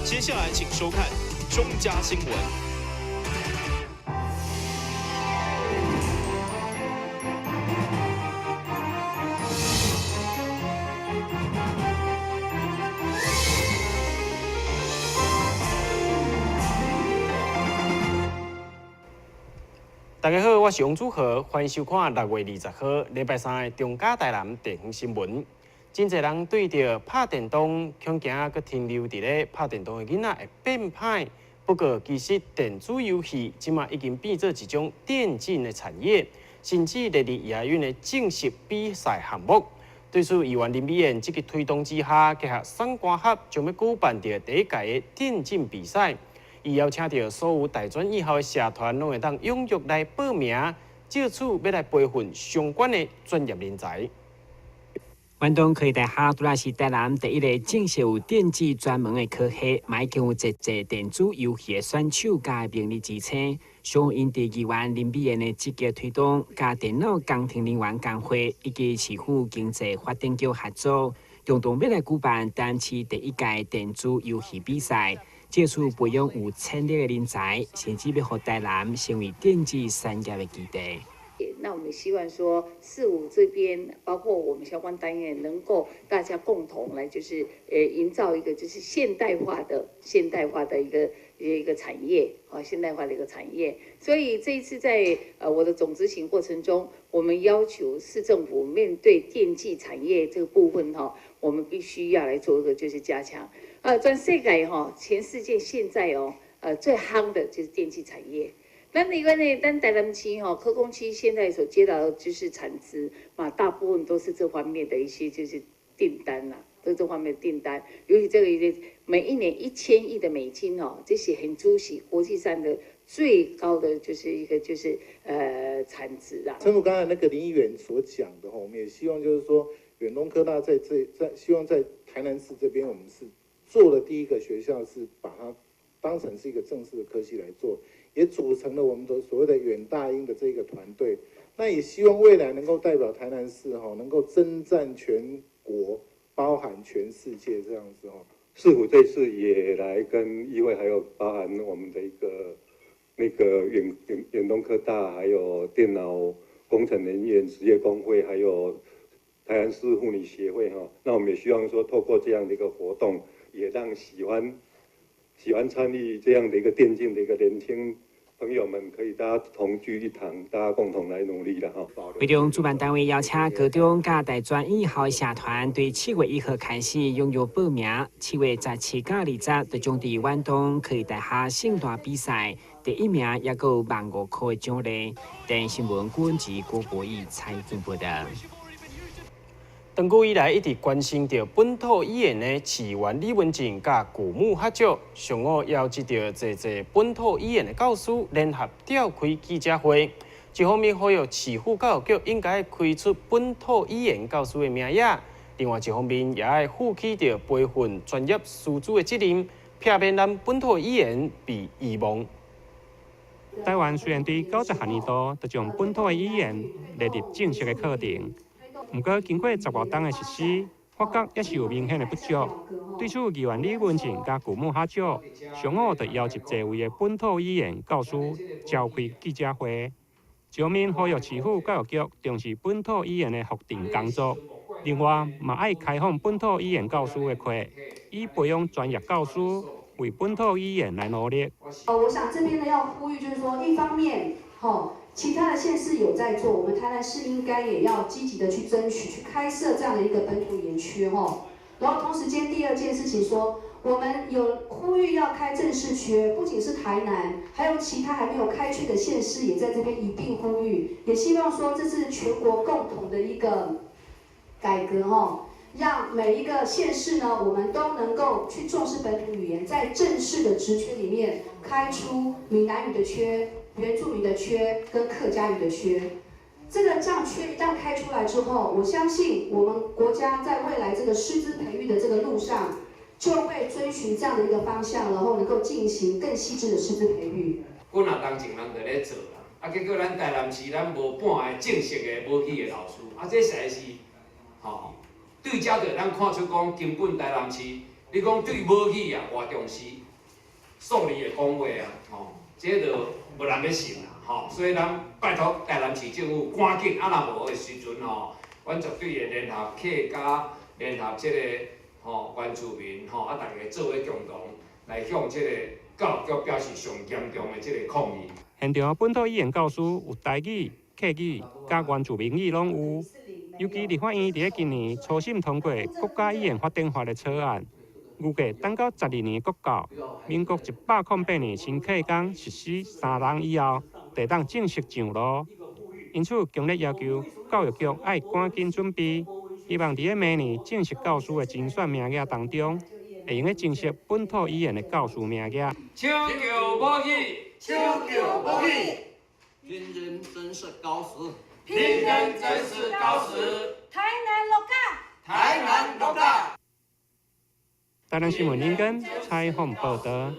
接下來請收看中嘉新聞。大家好，我是王祖豪，歡迎收看6月20號禮拜三的中嘉台南地方新聞。真濟人對著拍電動，恐驚閣停留佇咧拍電動的囡仔會變歹。不過，其實電子遊戲這馬已經變做一種電競的產業，甚至列入亞運的正式比賽項目。對此，議員林美燕積極推動之下，結合三官合將欲舉辦著第一屆的電競比賽。伊邀請著所有大專以後的社團，攏會當踴躍來報名，藉此欲來培訓相關的專業人才。遠東科技大學拄來是台南第一个正式有電子專門的科系，嘛已經有濟濟電子遊戲的選手佮能力支撐。相因佇議員林美燕的積極推動，佮電腦工程人員工會以及市府經濟發展局合作，共同欲來舉辦台南市第一屆電子遊戲比賽，藉此培養有潛力的人才，甚至欲予台南成為電子產業的基地。那我們希望說，市府這邊包括我們相關單位，能夠大家共同來，就是營造一個就是現代化的一個產業，啊，現代化的一個產業。所以這一次在我的總執行過程中，我們要求市政府面對電競產業這個部分，哈，我們必須要來做一個就是加強。全世界哈，全世界現在哦，最夯的就是電競產業。那另外呢，咱台南市吼，科工區現在所接到的就是產值嘛，大部分都是這方面的一些就是訂單啦，都是這方面的訂單。尤其這個每一年1000億的美金哦，這是很出席國際上的最高的就是一個就是產值啊。正如剛才那個林議員所講的哈，我們也希望就是說，遠東科大在這在希望在台南市這邊，我們是做的第一個學校，是把它當成是一個正式的科系來做。也組成了我們的所謂的遠大英的這個團隊，那也希望未來能夠代表台南市哈，能夠征戰全國，包含全世界這樣子哦。市府這次也來跟議會，還有包含我們的一個那個遠東科大，還有電腦工程人員職業工會，還有台南市婦女協會哈。那我們也希望說，透過這樣的一個活動，也讓喜歡參與這樣的一個電競的一個年輕朋友們，可以大家同聚一堂，大家共同來努力啦哈。會中主辦單位邀請高中佮大專以後的社團，對7月1號開始踴躍報名，7月17佮20，就將佇遠東科技大學盛大比賽，第一名抑閣有15,000塊的獎勵。電視新聞郭文郭博義採訪報道。長久以來一直關心著本土語言的市議員李文靜佮古木學者，上午邀集著濟濟本土語言的教師聯合召開記者會。一方面呼籲市府教育局應該開出本土語言教師的名額，另外一方面也愛負起著培訓專業師資的責任，避免咱本土語言被遺忘。台灣雖然佇90學年度就將本土的語言列入正式的課程。毋過，經過十外冬的實施，發覺猶是有明顯的不足。對此，議員李文靜佮古木學者上午就邀集濟位的本土語言教師召開記者會，一方面呼籲市府教育局重視本土語言的復振工作，另外嘛愛開放本土語言教師的課，以培養專業教師為本土語言來努力。我想這邊呢要呼籲，就是說，一方面，吼。其他的縣市有在做，我們台南市應該也要積極的去爭取，去開設這樣的一個本土語言區，吼。然後同時間，第二件事情說，我們有呼籲要開正式缺，不僅是台南，還有其他還沒有開缺的縣市也在這邊一併呼籲，也希望說這是全國共同的一個改革，吼，讓每一個縣市呢，我們都能夠去重視本土語言，在正式的職缺裡面開出閩南語的缺、原住民的缺跟客家語的缺，這個這樣缺一旦開出來之後，我相信我們國家在未來這個師資培育的這個路上，就會遵循這樣的一個方向，然後能夠進行更細緻的師資培育。幾若冬前人就咧做啦，啊，結果咱台南市咱無半个正式的母語的老師，啊，這實在是，吼，對這就咱看出講，根本台南市你講對母語啊，偌重視，數字的講話啊，吼，這就無人欲信啦，吼。所以咱拜託台南市政府趕緊，啊若無的時陣吼，阮絕對會聯合客家，聯合這個吼原住民吼，啊，逐家做伙共同來向這個教育局表示上嚴重的這個抗議。現場本土語言教師有台語、客語、佮原住民語攏有。尤其立法院佇咧今年初審通過國家語言發展法的草案，預計等到12年國教，民國108年新課綱實施3冬以後，就當正式上路。因此，強烈要求教育局愛趕緊準備，希望佇咧明年正式教師的甄選名額當中，會用得增設本土語言的教師名額。搶救母語，搶救母語，聘任正式教師，聘任正式教師，台南鹿港，台南鹿港。台南新聞林根採訪報導。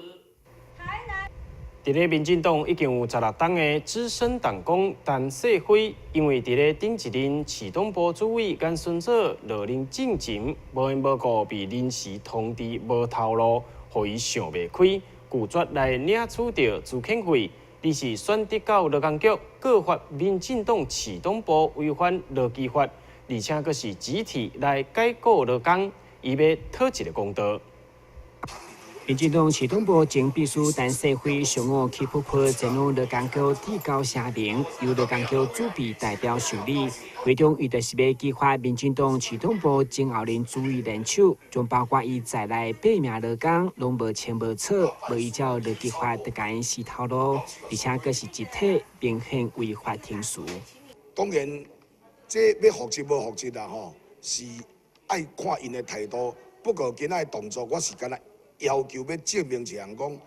佇咧民進黨已經有16冬的資深黨工陳世輝，因為佇咧頂一任市黨部主委顏順祖落任進前，無緣無故被臨時通知無頭路，予伊想袂開，拒絕來領取著資遣費，而是選擇到勞工局告發民進黨市黨部違反勞基法，而且閣是集體來解雇勞工，伊欲討一个公道。民進黨市黨部前秘書陳世輝上午氣噗噗前往勞工局遞交聲明，由勞工局主筆代表受理。會中伊就是欲揭發民進黨市黨部前後任主委聯手，將包括伊在內八名勞工攏無清無楚，無依照勞基法就共𪜶死頭路，而且閣是集體明顯違法程序。當然，這欲負責無負責啦吼，是愛看𪜶的態度。不過今仔的動作，我是敢若要求欲證明一項講，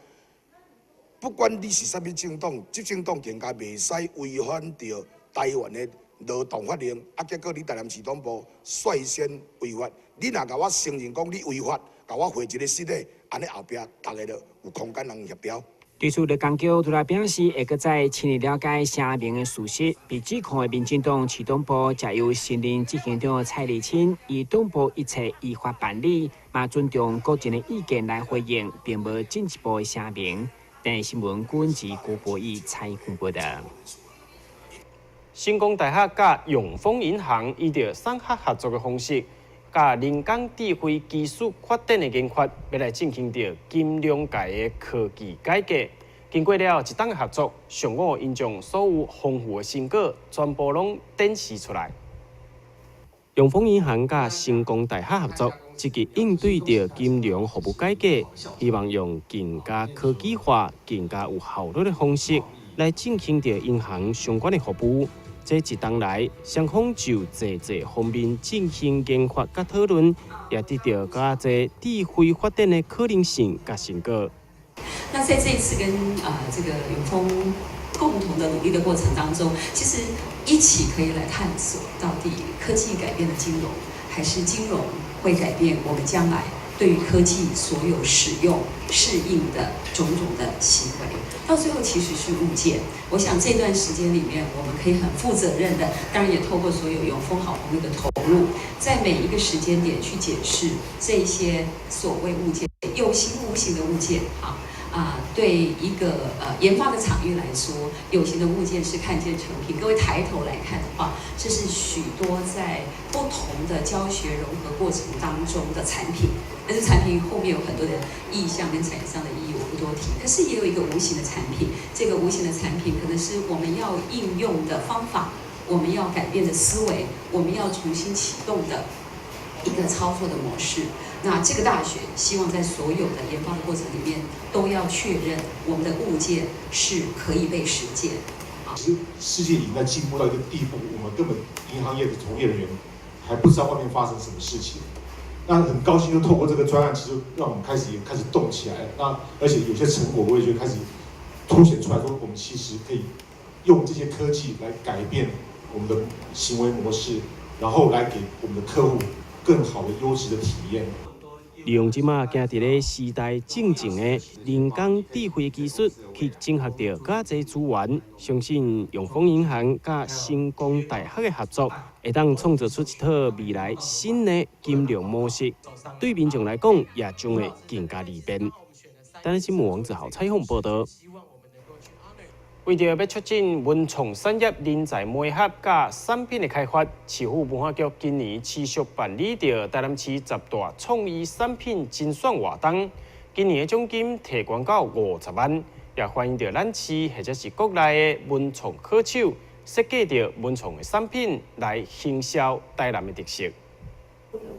不管你是啥物政黨，執政黨更加袂使違反著台灣的勞動法令。啊，結果你台南市黨部率先違法，你若共我承認講你違法，共我回一个失禮，按呢後壁逐家就有空間通協調。對此，勞工局除了表示會閣再深入了解聲明的事實，被指控的民進黨市黨部則由新任執行長蔡麗清以黨部一切依法辦理，嘛尊重個人的意見來回應，並無進一步的聲明。電視新聞郭文吉、郭博義採訪報導。成功大學佮永豐銀行以著產學合作的方式，佮人工智慧技術發展的研發，欲來進行著金融界的科技改革。經過了一冬的合作，上午𪜶將所有豐富的成果全部攏展示出來。永豐銀行佮成功大學合作，積極應對著金融服務改革，希望用更加科技化、更加有效率的方式來進行著銀行相關的服務。這一冬來，雙方就濟濟方面進行研發佮討論，也得著較濟智慧發展的可能性佮成果。那在這一次跟這個永豐共同的努力的過程當中，其實一起可以來探索，到底科技改變了金融，還是金融會改變我們將來對於科技所有使用適應的種種的行為，到最後其實是物件。我想這段時間裡面，我們可以很負責任的，當然也透過所有永豐好朋友的投入，在每一個時間點去檢視這些所謂物件，有形無形的物件，啊。啊，對一個研發的場域來說，有形的物件是看見成品。各位抬頭來看的話，這是許多在不同的教學融合過程當中的產品。但是產品後面有很多的意向跟產業上的意義，我不多提。可是也有一個無形的產品，這個無形的產品可能是我們要應用的方法，我們要改變的思維，我們要重新啟動的一個操作的模式。那這個大學希望在所有的研發的過程裡面，都要確認我們的物件是可以被實踐。其實世界已經在進步到一個地步，我們根本銀行業的從業人員還不知道外面發生什麼事情。那很高興就透過這個專案，其實讓我們開始也開始動起來。那而且有些成果，我也覺得開始凸顯出來，說我們其實可以用這些科技來改變我們的行為模式，然後來給我們的客戶更好的優質的體驗。利用這馬行佇咧時代進前的人工智慧技術去整合著較濟資源，相信永豐銀行佮成功大學的合作，會當創造出一套未來新的金融模式，對民眾來講也將會更加利便。台南新聞王子豪採訪報導。為著欲促進文創產業人才媒合佮產品的開發，市府文化局今年持續辦理著台南市十大創意產品甄選活動，今年的獎金提懸到50萬，也歡迎著咱市或者是國內的文創好手設計著文創的產品來行銷台南的特色。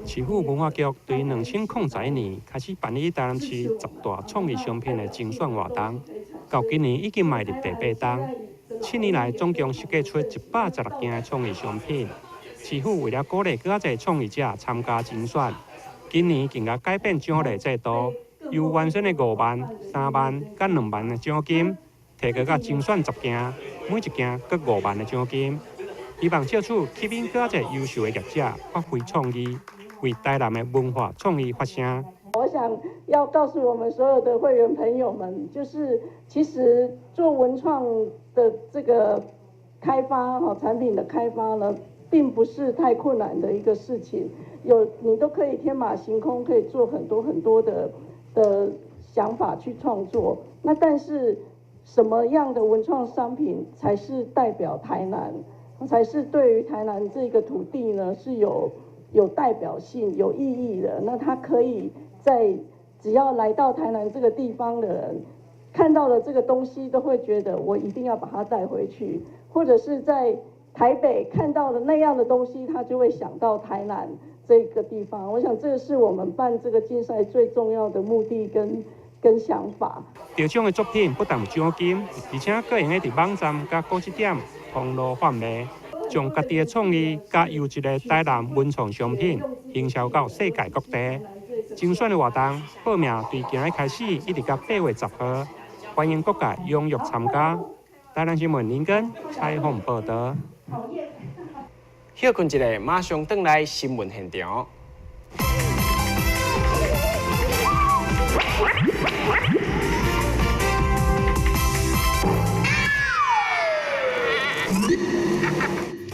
市府文化局對2011年開始辦理台南市十大創意商品的甄選活動，到今年已經邁入第八冬。7年來總共設計出116件的創意商品。市府為了鼓勵閣較濟創意者參加甄選，今年更加改變獎勵制度，由原先的5萬、3萬佮2萬的獎金，提高到甄選10件，每一件閣5萬的獎金。希望藉此吸引閣較濟優秀的業者發揮創意，為台南的文化創意發聲。我想要告訴我們所有的會員朋友們，就是其實做文創的這個開發哈，產品的開發呢，並不是太困難的一個事情。有你都可以天馬行空，可以做很多很多的想法去創作。那但是什麼樣的文創商品才是代表台南，才是對於台南這個土地呢是有代表性、有意義的？那它可以在只要來到台南這個地方的人看到了這個東西，都會覺得我一定要把它帶回去，或者是在台北看到了那樣的東西，他就會想到台南這個地方。我想這個是我們辦這個競賽最重要的目的跟想法。得獎的作品不但有獎金，而且閣會用佇網站佮古蹟店通路販賣，將家己的創意佮優質的台南文創商品行銷到世界各地。甄選的活動報名對今日開始一直到8月10號，歡迎各界踴躍參加。台南新聞林根採訪報導。歇睏一下，馬上轉來新聞現場。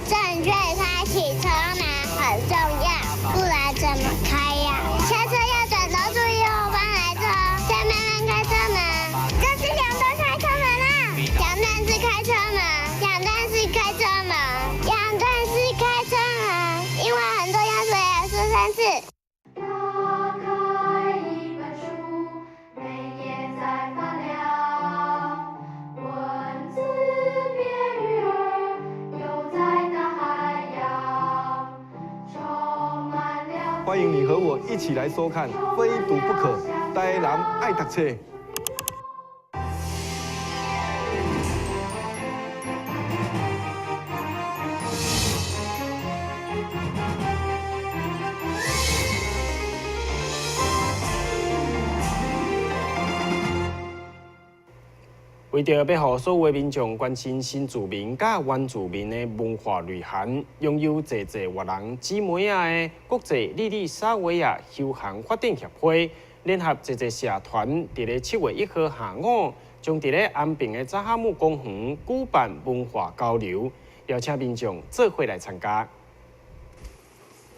正確開啟車門很重要，不然怎麼開呀？下車要轉頭注意後方來車，再慢慢開車門。這是兩段開車門啊！兩段式開車門，兩段式開車門，兩段式開車門，因為很重要，所以要說3次。打開一本書，每頁在發亮，文字變魚兒，游在大海洋，充滿了。歡迎你和我一起來收看《非讀不可》，台南愛讀冊。為著欲予所有民眾關心新住民佮原住民的文化內涵，擁有濟濟越人姊妹仔的國際莉莉沙維亞休閒發展協會，聯合濟濟社團，佇咧7月1號下午，將佇咧安平的扎哈姆公園舉辦文化交流，邀請民眾做伙來參加。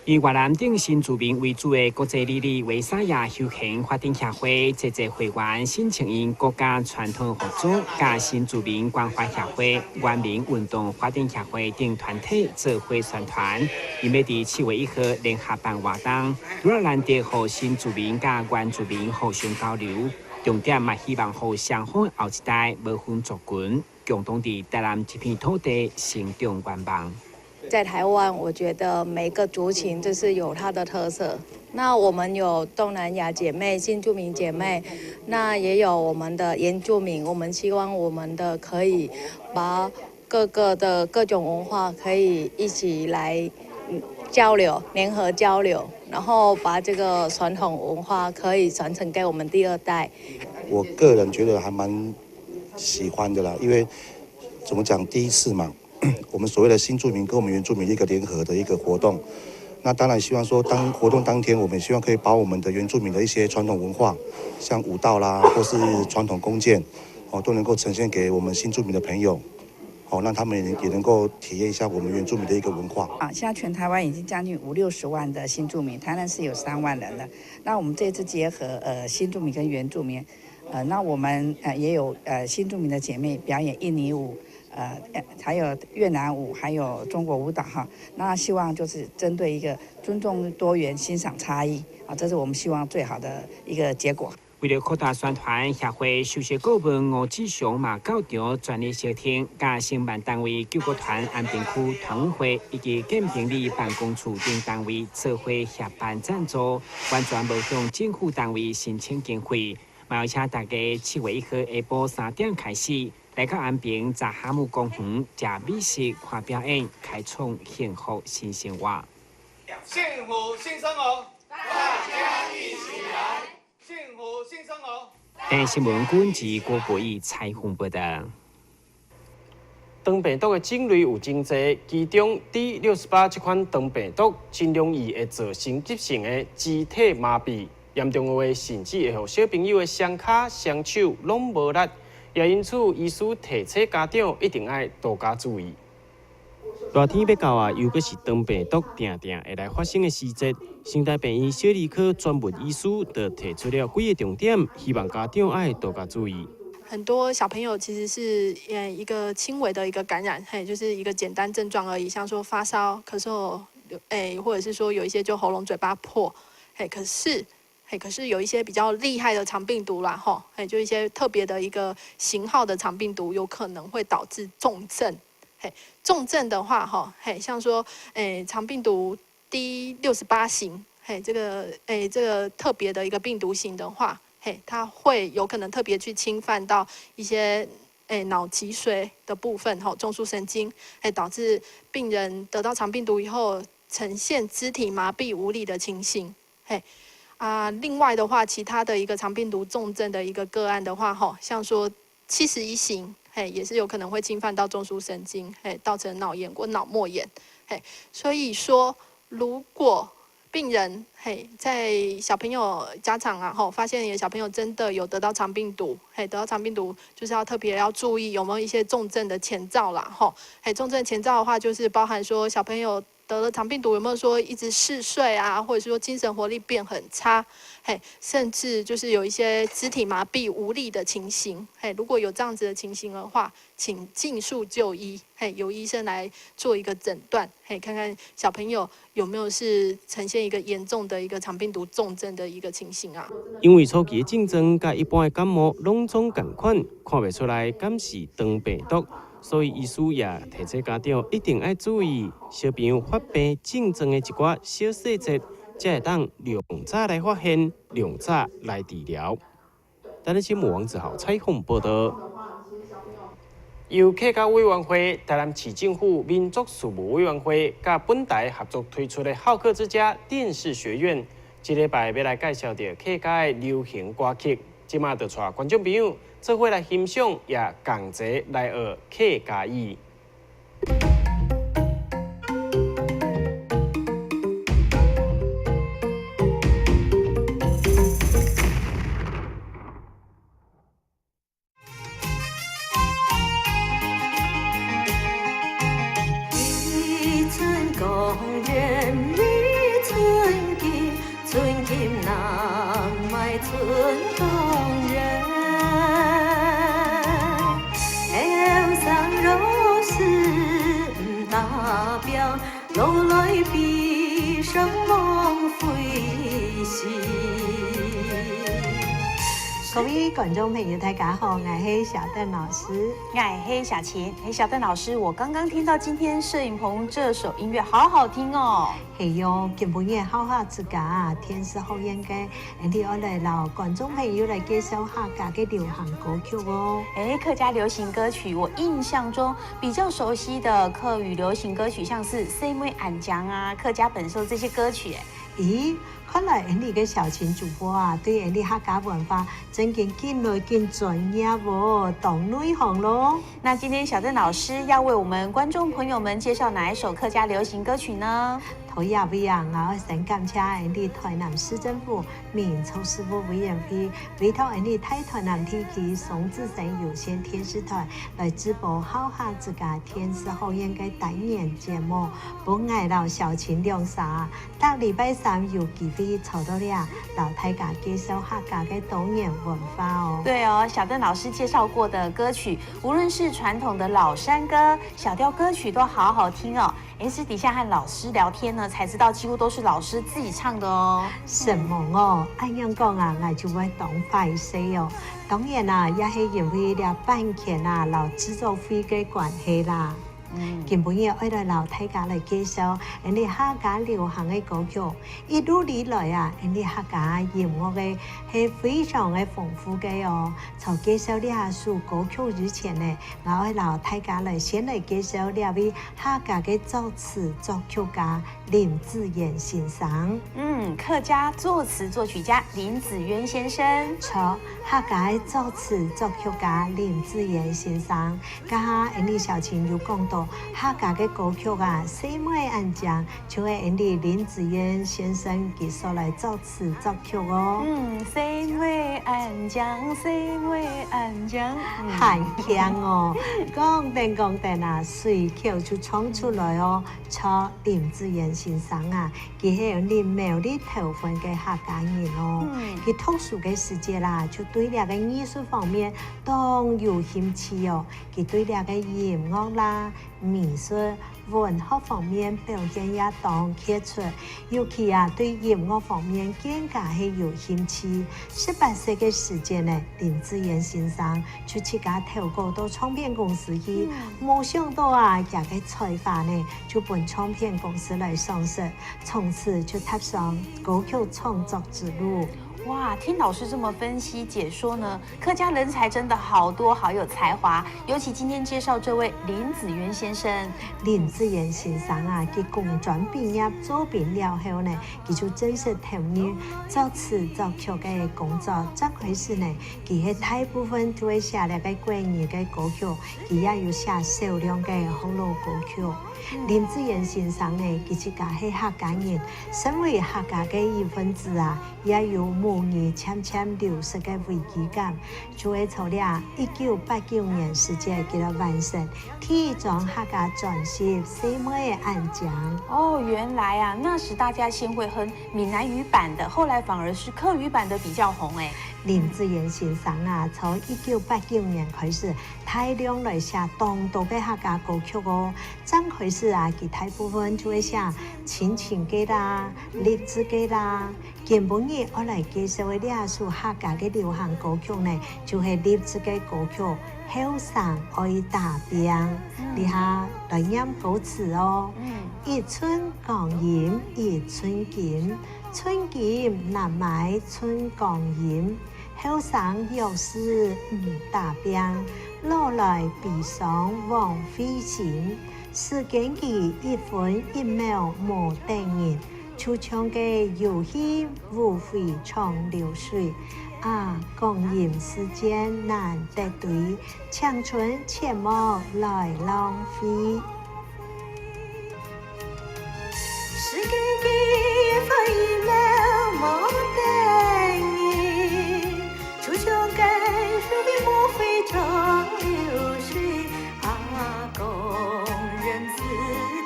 以越南等新住民為主的國際莉莉維沙亞休閒發展協會，濟濟會員申請𪜶國家傳統服裝佮新住民關懷協會、原民運動發展協會等團體做伙宣傳，𪜶欲佇7月1號聯合辦活動，除了難得予新住民佮原住民互相交流，重點嘛希望予雙方後一代無分族群，共同佇台南這片土地成長願望。在台灣，我覺得每個族群就是有它的特色。那我們有東南亞姐妹、新住民姐妹，那也有我們的原住民。我們希望我們的可以把各個的各種文化可以一起來交流、聯合交流，然後把這個傳統文化可以傳承給我們第二代。我個人覺得還蠻喜歡的啦，因為怎麼講，第一次嘛。我們所謂的新住民跟我們原住民一個聯合的一個活動，那那當然希望說，當活動當天，我們希望可以把我們的原住民的一些傳統文化，像舞蹈啦，或是傳統弓箭，哦，都能夠呈現給我們新住民的朋友，哦，讓他們也能夠體驗一下我們原住民的一個文化。啊，現在全台灣已經將近五六十萬的新住民，台南市有3萬人了。那我們這次結合新住民跟原住民，那我們也有新住民的姐妹表演印尼舞。還有越南舞，還有中國舞蹈哈。那希望就是針對一個尊重多元、欣賞差異啊，這是我們希望最好的一個結果。為了擴大宣傳，協會首席顧問吳志雄嘛到場全力協聽，佮承辦單位救國團安平區團委會以及建平里辦公處等單位做伙協辦贊助，完全無向政府單位申請經費。嘛，邀請大家7月1號下晡3點開始，來到安平查哈姆公園食美食、看表演，開創幸福新生活。幸福新生活，大家一起來！幸福新生活。台新聞軍事郭博義採訪報道。腸病毒的種類有真濟，其中 D68這款腸病毒真容易會造成急性的肢體麻痹，嚴重的話甚至會予小朋友的雙跤、雙手攏無力。也因此，醫師提醒家長一定愛多加注意。熱天欲到啊，又閣是腸病毒定定會來發生的時節。成大病院小兒科專門醫師就提出了幾個重點，希望家長愛多加注意。很多小朋友其實是一個輕微的一個感染，嘿，就是一個簡單症狀而已，像說發燒、咳嗽，或者是說有一些就喉嚨、嘴巴破，嘿，可是有一些比較厲害的腸病毒啦，吼，嘿，就一些特別的一個型號的腸病毒，有可能會導致重症。嘿，重症的話，吼，嘿，像說，腸病毒 D68型，嘿，這個特別的一個病毒型的話，嘿，它會有可能特別去侵犯到一些腦脊髓的部分，吼，中樞神經，嘿，導致病人得到腸病毒以後呈現肢體麻痹無力的情形，嘿。啊，另外的話，其他的一個腸病毒重症的一個個案的話，吼，像說71型，嘿，也是有可能會侵犯到中樞神經，嘿，造成腦炎或腦膜炎，嘿，所以說，如果病人嘿在小朋友家長啊，吼，發現你的小朋友真的有得到腸病毒，嘿，得到腸病毒就是要特別要注意有沒有一些重症的前兆啦，吼，嘿，重症前兆的話就是包含說小朋友得了腸病毒有沒有說一直嗜睡啊，或者是說精神活力變很差，嘿，甚至就是有一些肢體麻痹無力的情形，嘿，如果有這樣子的情形的話，請盡速就醫，嘿，由醫生來做一個診斷，嘿，看看小朋友有沒有是呈現一個嚴重的一個腸病毒重症的一個情形啊。因為初期的症狀佮一般的感冒攏總仝款，看袂出來敢是腸病毒。所以醫師也提醒家長一定愛注意小朋友發病症狀的一寡小細節，才會當量早來發現，量早來治療。台南新聞王子豪採訪報道。由客家委員會、台南市政府民族事務委員會佮本台合作推出的好客之家電視學院，這禮拜欲來介紹著客家的流行歌曲。這馬就帶觀眾朋友做伙來欣賞，也共齊來學客家語。一寸光陰一寸金，寸金難買寸光陰。後生若是毋打拼，落來悲傷枉費心。各位觀眾朋友，大家好，𠊎係小鄧老師，𠊎係小琴。哎，小鄧老師，我剛剛聽到今天攝影棚這首音樂，好好聽哦。係喲，今晡日好客之家電視學院个，𠊎愛來摎觀眾朋友來介紹客家个流行歌曲哦。哎，客家流行歌曲，我印象中比較熟悉的客語流行歌曲，像是《細妹按江》啊、客家本色這些歌曲。咦，看來你个小琴主播啊，對你客家文化真緊更來更專業哦，當內行囉。那今天小鄧老師要為我們觀眾朋友們介紹哪一首客家流行歌曲呢？好呀位啊，𠊎愛先感謝𪜶哋台南市政府民族事務委員會委託𪜶哋大台南地區雙子星有線電視台來直播好客之家電視學院个單元節目，分𠊎摎小琴兩沙。逐禮拜三有機會坐到遮，摎大家介紹客家个多元文化哦。對哦，小鄧老師介紹過的歌曲，無論是傳統的老山歌、小調歌曲，都好好聽哦。誒，私底下和老師聊天呢，才知道幾乎都是老師自己唱的哦。什麼哦？按樣講啊，𠊎就會當歹勢哦。當然啦，也係因為這版權啊，摎製作費个關係啦。今晡日愛來摎大家來介紹，𪜶哋客家流行个歌曲，一路以來啊，𪜶哋客家音樂个係非常个豐富个哦。從介紹這首歌曲之前呢，𠊎愛摎大家來先來介紹這位客家个作詞作曲家林子源先生。嗯，客家作詞作曲家林子淵先生。錯，客家作詞作曲家林子源先生，家下𪜶哋小琴有講到客家个歌曲啊，細妹按講就係𪜶哋林子源先生佢所來作詞作曲哦。嗯，細妹按講，細妹按講，很強哦，講定講定啊，隨口就唱出來哦。錯，林子源先生啊，佢係𪜶哋苗栗頭份个客家人哦。佢讀書个時節啦，就對這个藝術方面當有興趣哦。佢對這个音樂啦、美術、文學方面表現也當傑出，尤其啊對音樂方面更加係有興趣。18歲个時節呢，林子源先生就自家投稿到唱片公司去，沒想到啊，這个才華呢就分唱片公司來賞識，從此就踏上歌曲創作之路。哇，聽老師這麼分析解說呢，客家人才真的好多，好有才華。尤其今天介紹這位林子源先生。林子源先生啊，佢工專畢業做兵了後呢，佢就正式投入作詞作曲个工作。剛開始呢，佢係大部分都會寫這个國語个歌曲，佢也有寫少量个福佬歌曲。林子源先生呢，佢自家係客家人，身為客家个一份子啊，也有母語漸漸流失个危機感，就會從了1989年時節，佢來完成第一張客家專輯《細妹按講》。哦，原來啊，那時大家先會哼閩南語版的，後來反而是客語版的比較紅誒。林子源先生啊，從1989年開始大量來寫當多个客家歌曲哦。剛開始啊，佢大部分就會寫親情个啦、勵志个啦。今晡日我來介紹的這首客家个流行歌曲呢，就係勵志个歌曲《後生愛打拚》。你下來念歌詞哦。一寸光陰一寸金，寸金難買寸光陰。後生若是毋打拚，老來悲傷枉費心。時間佢一分一秒無等人，就像个有去無回長流水。啊，光陰似箭難得對，青春切莫來浪費。時間佢一分一秒無等人，就像个有去無回長流水。啊，光陰似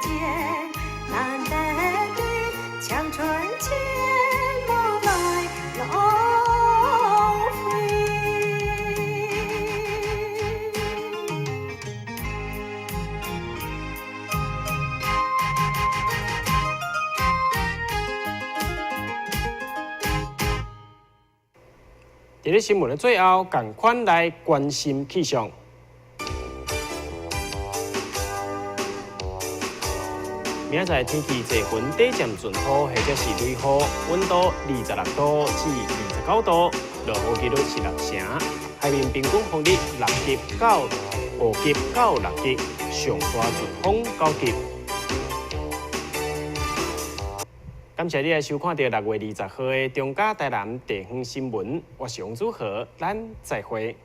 箭難得對，青春切莫來浪費。佇咧新聞的最後，仝款來關心氣象。明仔載天氣濟雲短暫陣雨，或者是雷雨，溫度26度至29度，落雨幾率是6成。海面平均風力6級到5級到6級，上大陣風9級。感謝你來收看著6月20號的中嘉台南地方新聞，我是王祖豪，咱再會。